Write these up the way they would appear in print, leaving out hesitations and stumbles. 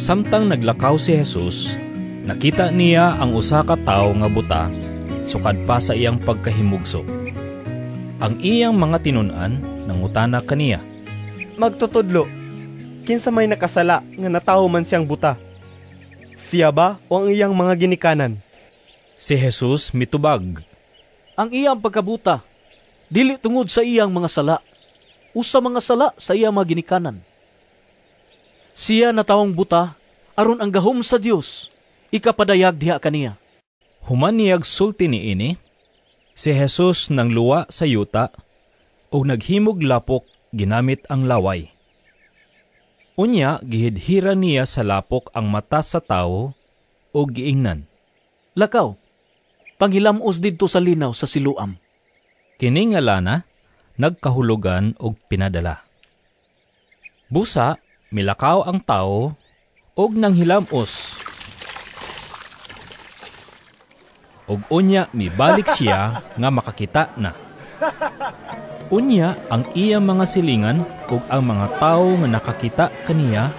Samtang naglakaw si Jesus, nakita niya ang usa ka tawo nga buta sukad pa sa iyang pagkahimugso. Ang iyang mga tinun-an nangutana kaniya, "Magtutudlo, kinsa may nakasala nga natawo man siyang buta? Siya ba o ang iyang mga ginikanan?" Si Jesus mitubag, "Ang iyang pagkabuta dili tungod sa iyang mga sala o sa mga sala sa iyang mga ginikanan. Siya natawong buta aron ang gahom sa Dios ikapadayag diha kaniya." Human niyag sulti niini, si Jesus nangluwa sa yuta ug naghimog lapok ginamit ang laway. Unya gihidhiran niya sa lapok ang mata sa tawo ug giingnan, "Lakaw, panghilam-os didto sa linaw sa Siloam." Kini nga lana nagkahulugan og "pinadala." Busa milakaw ang tawo ug nanghilam-os. Ug unya mibalik siya nga makakita na. Unya ang iya mga silingan ug ang mga tawo nga nakakita kaniya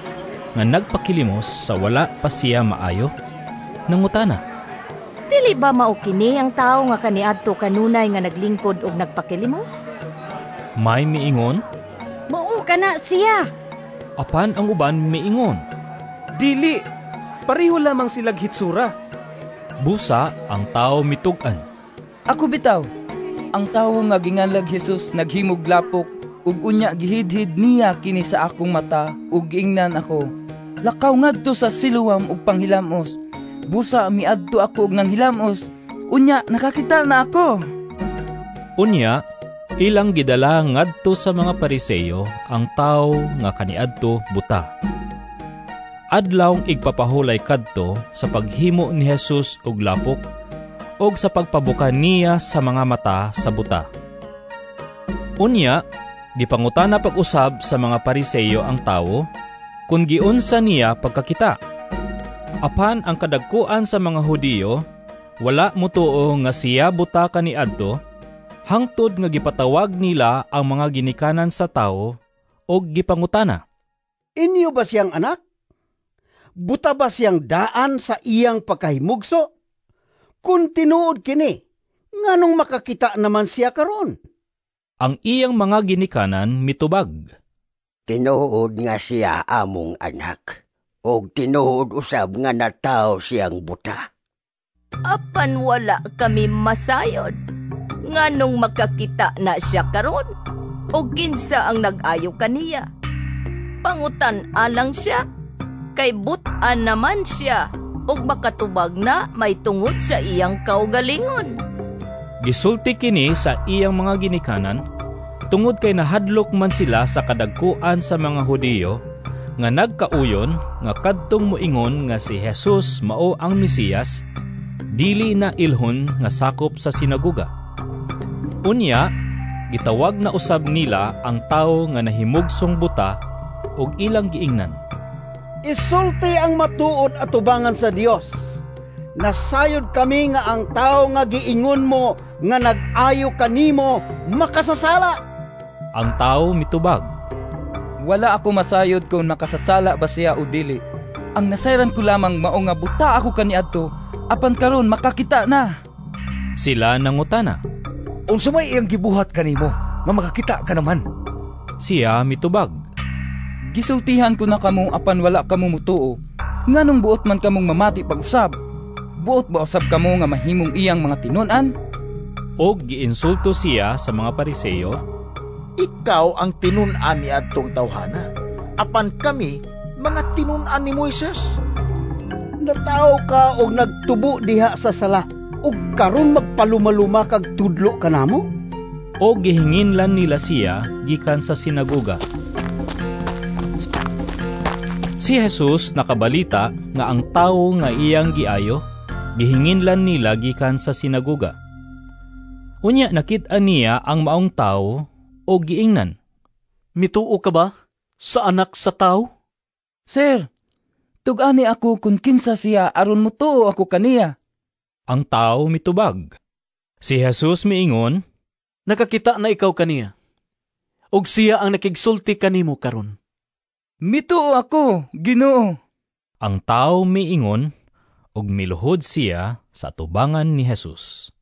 nga nagpakilimos sa wala pa siya maayo, nangutana, "Dili ba mao kini ang tawo nga kaniadto kanunay nga naglingkod og nagpakilimos?" May miingon, "Mao kana siya." Apan ang uban miingon, "Dili, pareho lamang silag hitsura." Busa ang tawo mitug-an, "Ako bitaw, ang tawo nga ginganlag Jesus naghimog lapok ug unya gihidhid niya kini sa akong mata ug giingnan ako, 'Lakaw ngadto sa Siloam ug panghilamos.' Busa miadto ako og nanghilamos, unya nakakita na ako." Unya ilang gidala ngadto sa mga Pariseo ang tawo nga kaniadto buta. Adlawng igpapahulay kadto sa paghimo ni Jesus og lapok og sa pagpabuka niya sa mga mata sa buta. Unya gipangutana pag-usab sa mga Pariseo ang tawo kun giunsa niya pagkakita. Apan ang kadagkuan sa mga Hudiyo wala motuo nga siya buta kaniadto, hangtod nga gipatawag nila ang mga ginikanan sa tawo og gipangutana, "Inyo ba siyang anak? Buta ba siyang daan sa iyang pagkahimugso? Kung tinuod kini, nganong makakita naman siya karon?" Ang iyang mga ginikanan mitubag, "Tinuod nga siya among anak, og tinuod usab nga natawo siyang buta. Apan wala kami masayod nganong makakita na siya karon, o kinsa ang nag-ayo kaniya. Pangutan alang siya, kay butan naman siya, ug makatubag na may tungod sa iyang kaugalingon." Gisulti kini sa iyang mga ginikanan, tungod kay nahadlok man sila sa kadagkuan sa mga Hudiyo, nga nagkauyon nga kadtong moingon nga si Jesus mao ang Mesiyas, dili na ilhon nga sakop sa sinagoga. Unya, gitawag na usab nila ang tawo nga nahimugsong buta ug ilang giingnan, "Isulti ang matuod atubangan sa Dios. Nasayod kami nga ang tawo nga giingon mo nga nag-ayo kanimo makasasala." Ang tawo mitubag, "Wala ako masayod kung makasasala ba siya o dili. Ang nasayran ko lamang mao nga buta ako kaniadto, apan karon makakita na." Sila nangutana, "Unsa may iyang gibuhat kanimo nga makakita ka naman?" Siya mitubag, "Gisultihan ko na kamo apan wala kamo mutuo. Nganong buot man kamong mamati pag-usab? Buot ba usab kamo nga mahimong iyang mga tinun-an?" Og giinsulto siya sa mga Pariseo, "Ikaw ang tinun-an ni adtong tawhana, apan kami mga tinun-an ni Moises. Natawo ka og nagtubo diha sa sala, ug karon magpalumaluma kag tudlo kanamo?" Og gihinginlan nila siya gikan sa sinagoga. Si Jesus nakabalita nga ang tawo nga iyang giayo gihinginlan nila gikan sa sinagoga. Unya nakit-an niya ang maong tawo og giingnan, "Mituo ka ba sa Anak sa Tawo?" "Sir, tug-ani ako kun kinsa siya aron mutuo ako kaniya." Ang tawo mitubag. Si Jesus miingon, "Nakakita na ikaw kaniya, ug siya ang nakigsulti kanimo karon." "Mituo ako, Ginoo." Ang tawo miingon ug miluhod siya sa atubangan ni Jesus.